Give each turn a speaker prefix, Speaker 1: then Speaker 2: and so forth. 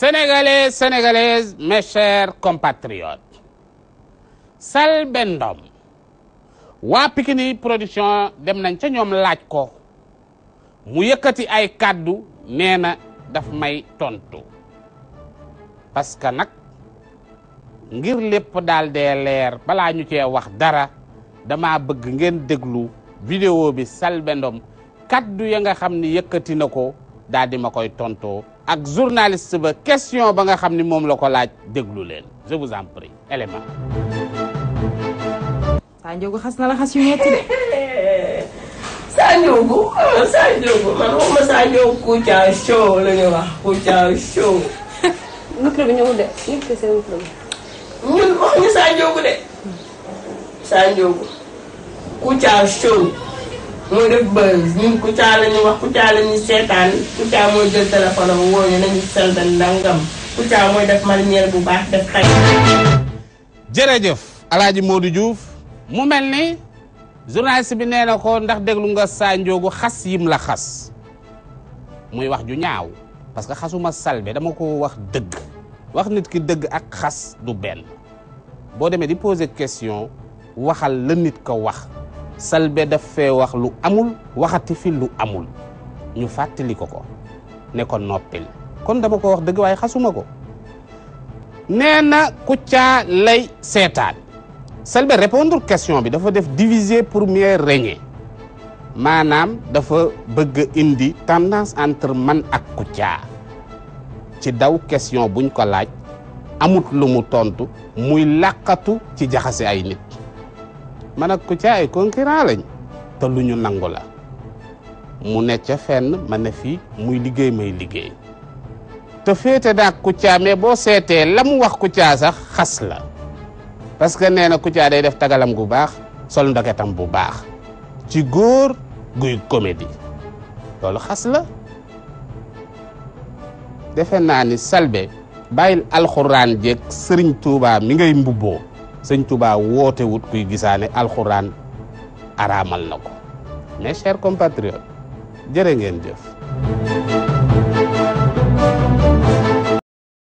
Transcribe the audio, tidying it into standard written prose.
Speaker 1: Sénégalais, Sénégalaises, mes chers compatriotes. Selbé Ndom waa Pikini production dem nañ ca ñoom laaj ko mu yëkkati ay kàddu nee na daf may tontu parce que nag ngir lépp daal dee leer balaa ñu cee wax dara dama bëgg ngeen déglu vidéo bi Selbé Ndom kàddu ya nga xam ni yëkkati na ko daal di ma koy tontoo ak journaliste ba question ba nga xam ni moom la ko laaj déglu leen je vous en prie élément.
Speaker 2: Sa Ndiogou xas na la xas yu metti de.
Speaker 3: Sa Ndiogou man waxuma Sa Ndiogou Kouthia Show la ñu wax Kouthia Show.
Speaker 4: micro bi ñëwul de ñu ngi seen micro bi.
Speaker 3: ñun waxuñu Sa Ndiogou de. Sa Ndiogou Kouthia Show mooy def buzz ñun Kouthia la ñu wax Kouthia la ñu seetaan Kouthia mooy jël téléphone am woo ñu nañu Selbé Ndangam Kouthia mooy def marinière bu baax def xay.
Speaker 1: jërëjëf Alaaji Modou Diouf mu mel ni journaliste bi nee na ko ndax déglu nga Sa Ndiogou xas yim la xas muy wax ju ñaaw parce que xasuma Selbé dama ko wax dëgg wax nit ki dëgg ak xas du benn boo demee di poser question waxal la nit ko wax Selbé daf fee wax lu amul waxati fi lu amul ñu fàttali ko ne ko noppil kon dama ko wax dëgg waaye xasuma ko nee na Kouthia lay seetaan Selbé répondre question bi dafa def diviser pour mieux régner maanaam dafa bëgg indi tendance entre man ak Kouthia ci daw question buñ ko laaj amut lu mu tontu muy làqatu ci jaxase ay nit man ak Kouthia ay concurrent lañ te lu ñu nangu la mu ne ca fenn ma ne fii muy liggéey may liggéey te féete naag Kouthia mais boo seetee la mu wax Kouthia sax xas la parce que nee na Kouthia day def tagalam gu baax sol ndoketam bu baax ci góor guy comédie loolu xas la defe naa ni Selbé bàyyil alxuraan jeeg Sëriñ Tuubaa mi ngay mbubboo Sëriñ Tuubaa woote wut kuy gisaane alxuraan araamal na ko mes chers compatriotes jërë ngeen jëf